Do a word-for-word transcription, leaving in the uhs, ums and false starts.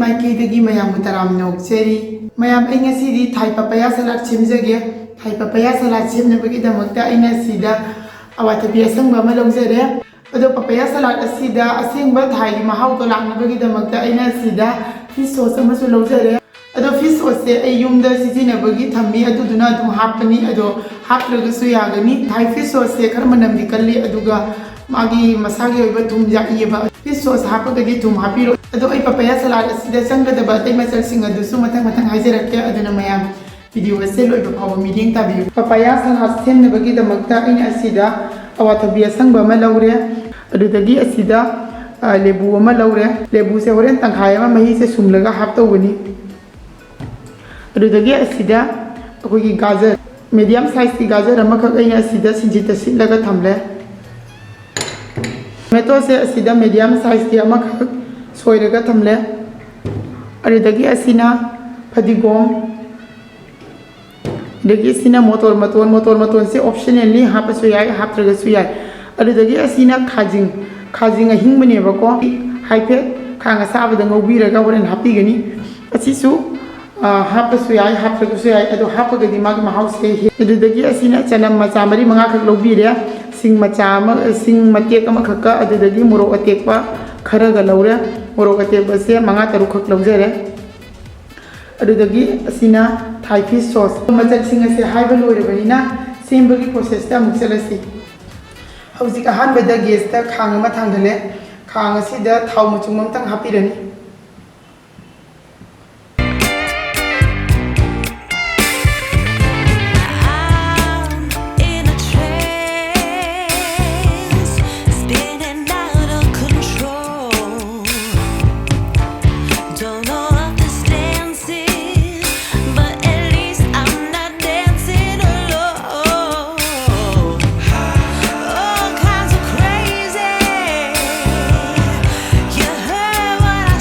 ꯃꯥꯏꯀꯩꯗꯒꯤ ꯃꯌꯥꯝꯕꯨ ꯇꯔꯥꯝꯅ ꯑꯣꯛꯆꯔꯤ꯫ ꯃꯌꯥꯝ, ꯑꯩ ꯉꯁꯤꯗꯤ ꯊꯥꯏ ꯄꯄꯌꯥ ꯁꯂꯥꯗ ꯁꯦꯝꯖꯒꯦ꯫ ꯊꯥꯏ ꯄꯄꯌꯥ ꯁꯂꯥꯗ ꯁꯦꯝꯅꯕꯒꯤꯗꯃꯛꯇ ꯑꯩꯅ ꯑꯁꯤꯗ ꯑꯋꯥꯊꯕꯤ ꯑꯁꯪꯕ ꯑꯃ ꯂꯧꯖꯔꯦ꯫ ꯑꯗꯣ ꯄꯄꯌꯥ ꯁꯂꯥꯗ ꯑꯁꯤꯗ ꯑꯁꯦꯡꯕ ꯊꯥꯏꯒꯤ ꯃꯍꯥꯎꯗꯣ ꯂꯥꯛꯅꯕꯒꯤꯗꯃꯛꯇ ꯑꯩꯅ ꯑꯁꯤꯗ ꯐꯤꯁ ꯁꯣꯁ ꯑꯃꯁꯨ ꯂꯧꯖꯔꯦ꯫ ꯑꯗꯣ ꯐꯤꯁ ꯁꯣꯁꯁꯦ ꯑꯩ ꯌꯨꯝꯗ ꯁꯤꯖꯤꯟꯅꯕꯒꯤ ꯊꯝꯃꯤ, ꯑꯗꯨꯗꯨꯅ ꯑꯗꯨꯝ ꯍꯥꯞꯄꯅꯤ꯫ ꯑꯗꯣ ꯍꯥꯞꯇ꯭ꯔꯒꯁꯨ ꯌꯥꯒꯅꯤ꯫ ꯊꯥꯏ ꯐꯤꯁ ꯁꯣꯁꯁꯦ ꯈꯔ ꯃꯅꯝꯗꯤ ꯀꯜꯂꯤ, ꯑꯗꯨꯒ ꯃꯥꯒꯤ ꯃꯁꯥꯒꯤ ꯑꯣꯏꯕ ꯊꯨꯝ ꯌꯥꯛꯏꯌꯦꯕ꯫ ꯐꯤꯁ ꯁꯣꯁ ꯍꯥꯞꯄꯒꯗꯤ ꯊꯨꯝ ꯍꯥꯞꯄꯤꯔꯣ꯫ ꯑꯗꯣ ꯑꯩ ꯄꯄꯌꯥ ꯁꯂꯥꯗ ꯑꯁꯤꯗ ꯆꯪꯒꯗꯕ ꯑꯇꯩ ꯃꯆꯜꯁꯤꯡ ꯑꯗꯨꯁꯨ ꯃꯊꯪ ꯃꯊꯪ ꯍꯥꯏꯖꯔꯛꯀꯦ, ꯑꯗꯨꯅ ꯃꯌꯥꯝ ꯚꯤꯗꯤꯑꯣ ꯑꯁꯦ ꯂꯣꯏꯕ ꯐꯥꯎꯕ ꯃꯤꯠꯌꯦꯡ ꯇꯥꯕꯤꯌꯨ꯫ ꯄꯄꯌꯥ ꯁꯂꯥꯗ ꯁꯦꯝꯅꯕꯒꯤꯗꯃꯛꯇ ꯑꯩꯅ ꯑꯁꯤꯗ ꯑꯋꯥꯊꯕꯤ ꯑꯁꯪꯕ ꯑꯃ ꯂꯧꯔꯦ, ꯑꯗꯨꯗꯒꯤ ꯑꯁꯤꯗ, ꯑ, ꯂꯦꯕꯨ ꯑꯃ ꯂꯧꯔꯦ꯫ ꯂꯦꯕꯨꯁꯦ ꯍꯣꯔꯦꯟ ꯇꯪꯈꯥꯏ ꯑꯃ ꯃꯍꯤꯁꯦ ꯁꯨꯝꯂꯒ ꯍꯥꯞꯇꯧꯕꯅꯤ꯫ ꯑꯗꯨꯗꯒꯤ ꯑꯁꯤꯗ ꯑꯩꯈꯣꯏꯒꯤ ꯒꯥꯖꯔ, ꯃꯦꯗꯤꯌꯝ ꯁꯥꯏꯖꯀꯤ ꯒꯥꯖꯔ ꯑꯃꯈꯛ ꯑꯩꯅ ꯑꯁꯤꯗ ꯁꯤꯡꯖꯤꯠꯇ ꯁꯤꯠꯂꯒ ꯊꯝꯂꯦ꯫ ꯇꯣꯃꯦꯇꯣꯁꯦ ꯑꯁꯤꯗ ꯃꯦꯗꯤꯌꯝ ꯁꯥꯏꯖꯀꯤ ꯑꯃꯈꯛ ꯁꯣꯏꯔꯒ ꯊꯝꯂꯦ꯫ ꯑꯗꯨꯗꯒꯤ ꯑꯁꯤꯅ ꯐꯗꯤꯒꯣꯝ, ꯑꯗꯒꯤ ꯑꯁꯤꯅ ꯃꯣꯇꯣꯔ ꯃꯇꯣꯟ꯫ ꯃꯣꯇꯣꯔ ꯃꯇꯣꯟꯁꯦ ꯑꯣꯞꯁꯅꯦꯜꯅꯤ, ꯍꯥꯞꯄꯁꯨ ꯌꯥꯏ, ꯍꯥꯞꯇ꯭ꯔꯒꯁꯨ ꯌꯥꯏ꯫ ꯑꯗꯨꯗꯒꯤ ꯑꯁꯤꯅ ꯈꯥꯖꯤꯡ, ꯈꯥꯖꯤꯡ ꯑꯍꯤꯡꯕꯅꯦꯕꯀꯣ, ꯍꯥꯏꯐꯦꯠ ꯈꯥꯡ ꯑꯁꯥꯕꯗ ꯉꯧꯕꯤꯔꯒ ꯍꯣꯔꯦꯟ ꯍꯥꯞꯄꯤꯒꯅꯤ꯫ ꯑꯁꯤꯁꯨ, ꯑ, ꯍꯥꯞꯄꯁꯨ ꯌꯥꯏ, ꯍꯥꯞꯇ꯭ꯔꯒꯁꯨ ꯌꯥꯏ, ꯑꯗꯣ ꯍꯥꯞꯄꯒꯗꯤ ꯃꯥꯒꯤ ꯃꯍꯥꯎꯁꯦ ꯍꯦ-, ꯑꯗꯨꯗꯒꯤ ꯑꯁꯤꯅ ꯆꯅꯝ ꯃꯆꯥ ꯃꯔꯤ ꯃꯉꯥꯈꯛ ꯂꯧꯕꯤꯔꯦ, ꯁꯤꯡ ꯃꯆꯥ ꯑꯃ, ꯁꯤꯡ ꯃꯇꯦꯛ ꯑꯃꯈꯛꯀ, ꯑꯗꯨꯗꯒꯤ ꯃꯣꯔꯣꯛ ꯑꯇꯦꯛꯄ ꯈꯔꯒ ꯂꯧꯔꯦ꯫ ꯃꯣꯔꯣꯛ ꯑꯇꯦꯛꯄꯁꯦ ꯃꯉꯥ ꯇꯔꯨꯛꯈꯛ ꯂꯧꯖꯔꯦ꯫ ꯑꯗꯨꯗꯒꯤ ꯑꯁꯤꯅ ꯊꯥꯏ ꯐꯤꯁ ꯁꯣꯁ꯫ ꯃꯆꯜꯁꯤꯡ ꯑꯁꯦ ꯍꯥꯏꯕ ꯂꯣꯏꯔꯕꯅꯤꯅ ꯁꯦꯝꯕꯒꯤ ꯄ꯭ꯔꯣꯁꯦꯁꯇ ꯑꯃꯨꯛ ꯆꯠꯂꯁꯤ꯫ ꯍꯧꯖꯤꯛ ꯑꯍꯥꯟꯕꯗ ꯒꯦꯁꯇ ꯈꯥꯡ ꯑꯃ ꯊꯥꯡꯒꯠꯂꯦ꯫ ꯈꯥꯡ ꯑꯁꯤꯗ ꯊꯥꯎ ꯃꯆꯨꯝ ꯑꯃꯇꯪ ꯍꯥꯞꯄꯤꯔꯅꯤ꯫ I'm in a trance, spinning out of control. Don't know what this dance is, but at least I'm not dancing alone. All kinds of crazy. You heard what I